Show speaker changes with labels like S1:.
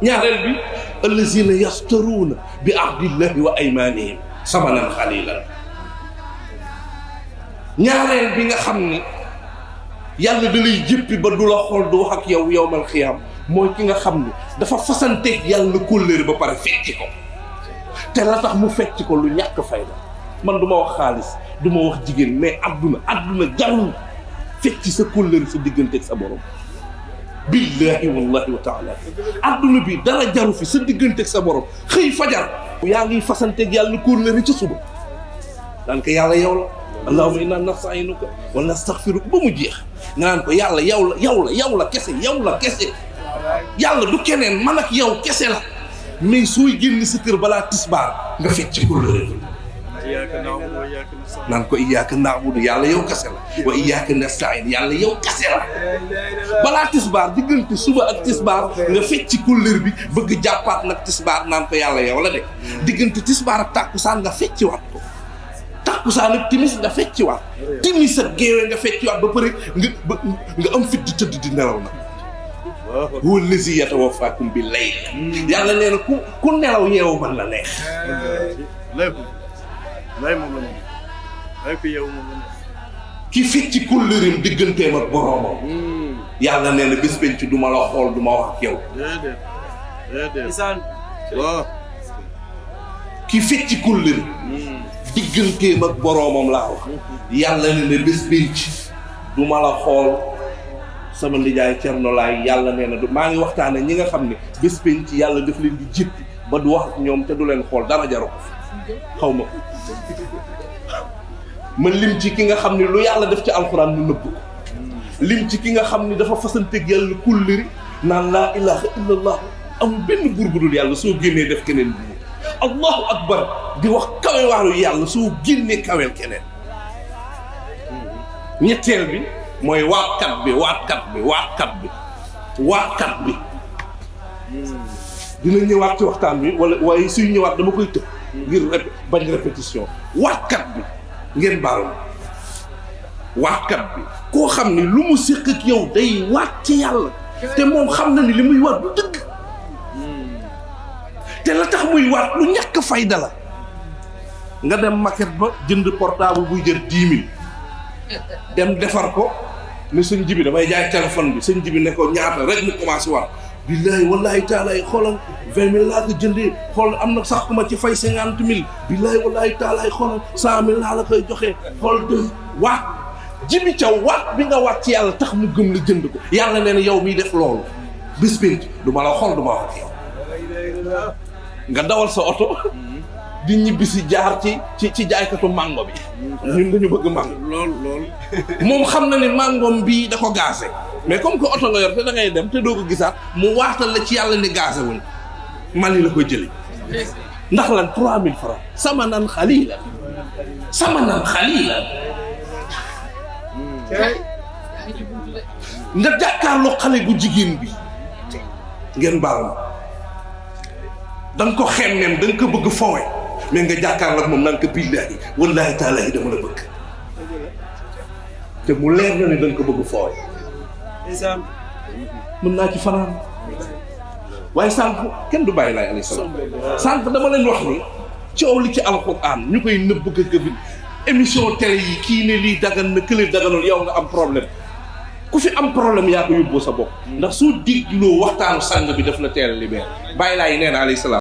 S1: ñaareel bi allazina yastaruuna bi ahdillahi wa aymanihim samanan xalilan. ñaareel bi nga xam ni yàlla da lay jëppi ba du la xool du wax ak yow yowmal xiyaam mooy ki nga xam ni dafa fasanteeg yàlla kóllëre ba pare fecci ko te la tax mu fecci ko lu ñàkk fayda. man du ma wax xaalis du ma wax jigéen mais adduna jarul fecci sa kóllëre sa digganteeg sa borom. billahi wallahi wa taala adduna bi dara jaru fi sa digganteeg sa borom xëy fajar yaa ngi fasanteeg yàlla kóllëre ci suba daan ko yàlla yow la allahumma inna nasta'inuka wa nastaghfiruka ba mu jeex nga naan ko yàlla yow la kese yàlla du keneen man ak yow kese la. mais sooy génn sa kër balaa tisbaar nga fecc kóllëre naan ko iyyaaka na'budu yàlla yow kese la wa iyyaaka nasta'iin yàlla yow kese la. balaa tisbaar diggante suba ak tisbaar nga fecc kóllëre bi bëgg jàppaat nag tisbaar naan ko yàlla yow la de. diggante tisbaar ak tàkkusaan nga fecciwaat ko tàkkusaan ak timis nga fecciwaat timis ak géewe nga fecciwaat ba pare nga am fit di tëdd di nelaw nag. huwa allazi yatawaffaakum bil layl. yàlla nee na ku nelaw yeewu man la neex. ki fecc kóllëreem digganteem ak boroomam. yàlla nee na bés penc du ma la xool du ma wax ak yow. ki fecc kóllëre digganteem ak boroomam laa wax. yàlla nee na bés penc du ma la xool. sama nijaay Cerno Laay yàlla nee na du maa ngi waxtaane ñi nga xam ne bés penc yàlla daf leen di jéppi ba du wax ak ñoom te du leen xool dara jaru ko xaw ma ko. ma lim ci ki nga xam ne lu yàlla def ci alxuraan mu nëbb ko. lim ci ki nga xam ne dafa fasanteeg yàlla kóllëre naan laa ilaha illallah amul benn buur bu dul yàlla soo génnee def keneen buur allahu akbar di wax kawe waaru yàlla soo génnee kaweel keneen. ñetteel bi mooy waatkat bi dina ñëwaat ci waxtaan bi waaye suy ñëwaat dama koy tëb ngir bañ répétition. waatkat bi ngeen baal ma waatkat bi koo xam ne lu mu séq ak yow day waat ci yàlla te moom xam na ni li muy waat du dëgg te la tax muy waat lu ñàkk fayda la. nga dem maquette ba jënd portable buy jël 10 000 dem defar ko ne sëñ Jibi damay jaay téléphone bi sëñ Jibi ne ko ñaata rek mu commencé wax billahi wallahi taala yi xoolal 20 000 laa ko jëndee xool am na sax ku ma ci fay 50 000 billahi wallahi taala yi xoolal 100 000 laa la koy joxee xool de waat Jibi Thiaw waat bi nga waat ci yàlla tax mu gëm la jënd ko yàlla nee na yow miy def loolu bés pénc du ma la xool du ma wax ak yow nga dawal sa oto di ñibbi si jaar ci jaaykatu mango bi ñun dañu bëgg mango lool moom xam na ne mangoom bii da ko gaase mais comme que oto nga yor te da ngay dem te doo ko gisaat mu waatal la ci yàlla ni gaase wuñ Mali la koy jëli ndax lan 3000 francs samanan xalilan nga jàkkaarloo xale gu jigéen bi ngeen baal ma da nga ko xemmeem da nga ko bëgg fowe mais nga jàkkaarloo ak moom naan ko billaahi wallaahi taala yi dama la bëgg te mu leer na ne da nga ko bëgg fowe mën naa ci fanaan waaye sànq kenn du bàyyi laay alayhi salaam sànq dama leen wax ni coow li ci alxuraan ñu koy nëbb ko gëbin émission télé yi kii ne lii dagan na kële daganul yow nga am problème ku fi am problème yaa ko yóbboo sa bopp ndax soo digloo waxtaanu sang bi daf la teel a libéré bàyyi laay nee na alayhi salaam